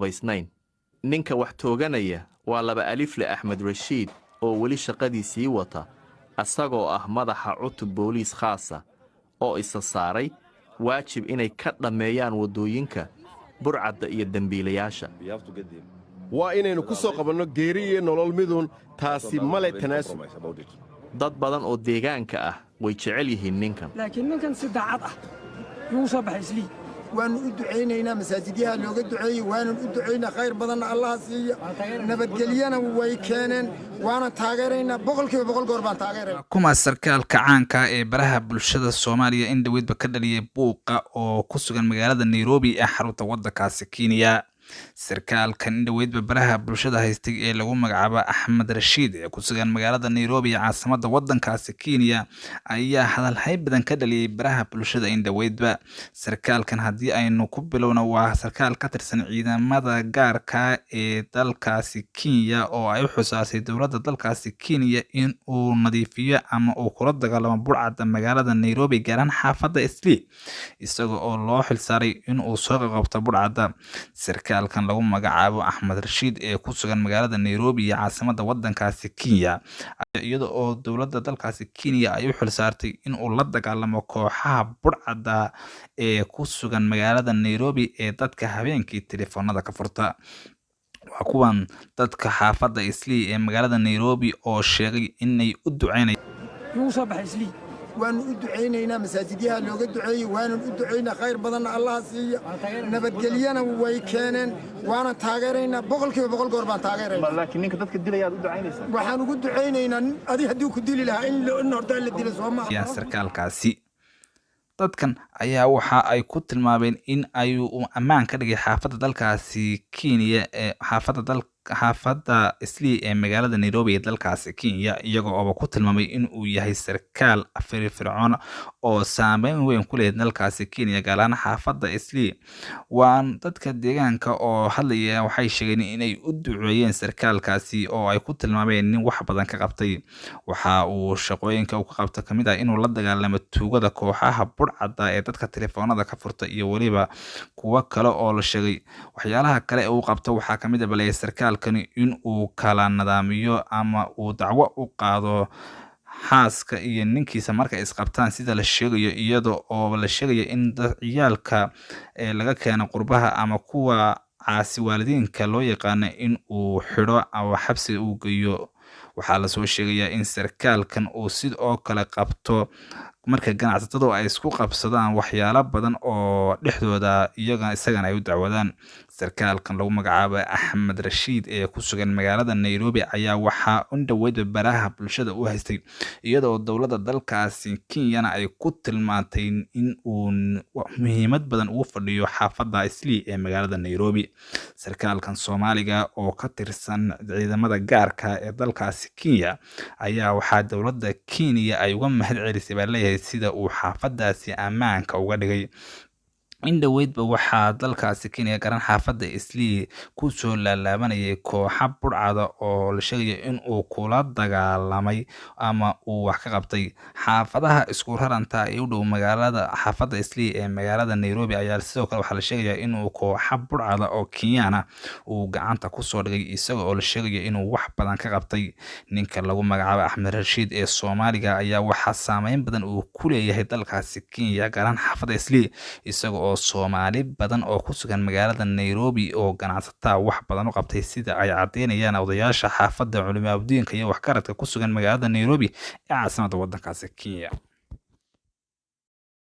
Hubaysnayn. Ninka wax tooganaya waa laba alifle Axmed Rashiid oo weli shaqadiisii wata, asagoo ah madaxa cutub booliis khaasa oo isa saaray waajib inay ka dhammeeyaan waddooyinka burcadda iyo dembiilayaasha. Waa inaynu ku soo qabanno geeri iyo nolol miduun, taasi male tanaasul. Dad badan oo deegaanka ah way jecel yihiin ninkan. Laakiin ninkan si daacad ah yuu soo baxay Islii. Waannu u ducaynaynaa, masaajidyaha looga duceeyey waanan u ducaynaa. Khayr badanna Allaha siiya, nabadgelyana way keeneen, waana taageeraynaa, 100% goor baan taageerayna. Kuma sarkaalka caanka ee baraha bulshada Soomaaliya in dhoweydba ka dhaliyay buuqa oo ku sugan magaalada Nairobi ee xarunta waddankaasi Kenya? Sarkaalkan in dhoweydba baraha bulshada haystay ee lagu magacaabo Axmed Rashiid ee ku sugan magaalada Nairobi ee caasimadda waddankaasi Kenya ayaa hadalhay badan ka dhaliyay baraha bulshada in dhoweydba. Sarkaalkan haddii aynu ku bilowno, waa sarkaal ka tirsan ciidamada gaarka ee dalkaasi Kenya oo ay u xusaasay dowladda dalkaasi Kenya in uu nadiifiyo ama uu kula dagaalamo burcadda magaalada Nairobi, gaar ahaan xaafadda Islii, isaga oo loo xilsaaray in uu soo qabto burcadda. Sarkaalkan lagu magacaabo Axmed Rashiid ee ku sugan magaalada Nairobi iyo caasimadda waddankaasi Kenya, iyada oo dowladda dalkaasi Kenya ay u xilsaartay in uu la dagaalamo kooxaha burcadda ee ku sugan magaalada Nairobi ee dadka habeenkii telefoonada ka furta. Waa kuwan dadka xaafadda Islii ee magaalada Nairobi oo sheegay inay u duceynayaan. Yuu soo baxay Islii. Waannu u ducaynaynaa, masaajidyaha looga duceeyey waanan u ducaynaa. Khayr badanna Allaha siiya, nabadgelyana way keeneen, waana taageeraynaa, 100% goor baan taageeraynaa. Laakiin ninka dadka dilayaad u ducaynaysaa? Waxaan ugu ducaynaynaa adi haddii ku dili lahaa in hortaa la dila, soo maaha? Sarkaalkaasi dadkan ayaa waxa ay ku tilmaameen in ay uu ammaan ka dhigay xaafadda dalkaasi Kenya ee xaafadda dal xaafadda Islii ee magaalada Nairobi ee dalkaasi Kenya, iyaga ooba ku tilmaamay in uu yahay sarkaal firfircoon oo saameyn weyn ku leh dalkaasi Kenya, gaar ahaan xaafadda Islii. Waan dadka deegaanka oo hadlaya waxay sheegeen inay u duceeyeen sarkaalkaasi oo ay ku tilmaameen nin wax badan ka qabtay. Waxa uu shaqooyinka uu ka qabto kamid ah inuu la dagaalamo tuugada, kooxaha burcadda ee dadka telefoonada ka furta iyo weliba kuwo kale oo la sheegay. Waxyaalaha kale ee uu qabto waxaa kamid ah balaya sarkaalkani in uu kala nidaamiyo ama uu dacwo u qaado xaaska iyo ninkiisa markay isqabtaan, sida la sheegayo, iyada oo la sheegayo in dad ciyaalka ee laga keeno qurbaha ama kuwa caasi waalidiinka loo yaqaano in uu xidho ama xabsi uu geeyo. Waxaa lasoo sheegayaa in sarkaalkan uu sidoo kale qabto marka ganacsatadu ay isku qabsadaan waxyaalo badan oo dhexdooda iyaga, isagana ay u dacwadaan. Sarkaalkan lagu magacaabo Axmed Rashiid ee ku sugan magaalada Nairobi ayaa waxaa u dhoweyd baraha bulshada u haystay, iyadoo dowladda dalkaasi Kenyana ay ku tilmaantay in uu muhiimad badan ugu fadhiyo xaafadda Islii ee magaalada Nairobi. Sarkaalkan Soomaaliga oo ka tirsan ciidamada gaarka ee dalkaasi Kenya ayaa waxaa dowladda Kenya ay uga mahad celisay baa leeyahay sida uu xaafadaasi ammaanka uga dhigay. In dhoweydba waxaa dalkaasi Kenya, garan xaafadda Islii, kusoo laalaabanayay kooxa burcada oo la sheegayo in uu kula dagaalamay ama uu wax ka qabtay. Xaafadaha isku raranta ee u dhow magaalada xaafadda Islii ee magaalada Nairobi ayaa sidoo kale waxaa la sheegayaa inuu kooxa burcada oo Kenyaan ah uu gacanta kusoo dhigay, isaga oo la sheegayo inuu wax badan ka qabtay. Ninka lagu magacaabo Axmed Rashiid ee Soomaaliga ayaa waxaa saameyn badan uu ku leeyahay dalkaasi Kenya, gaar ahaan xaafadda Islii, isaga oo Soomaali badan oo ku sugan magaalada Nairobi oo ganacsataa wax badan u qabtay, sida ay caddeynayaan odayaasha xaafadda, culimaaudiinka iyo waxgaradka ku sugan magaalada Nairobi ee caasimadda waddankaasi Kenya.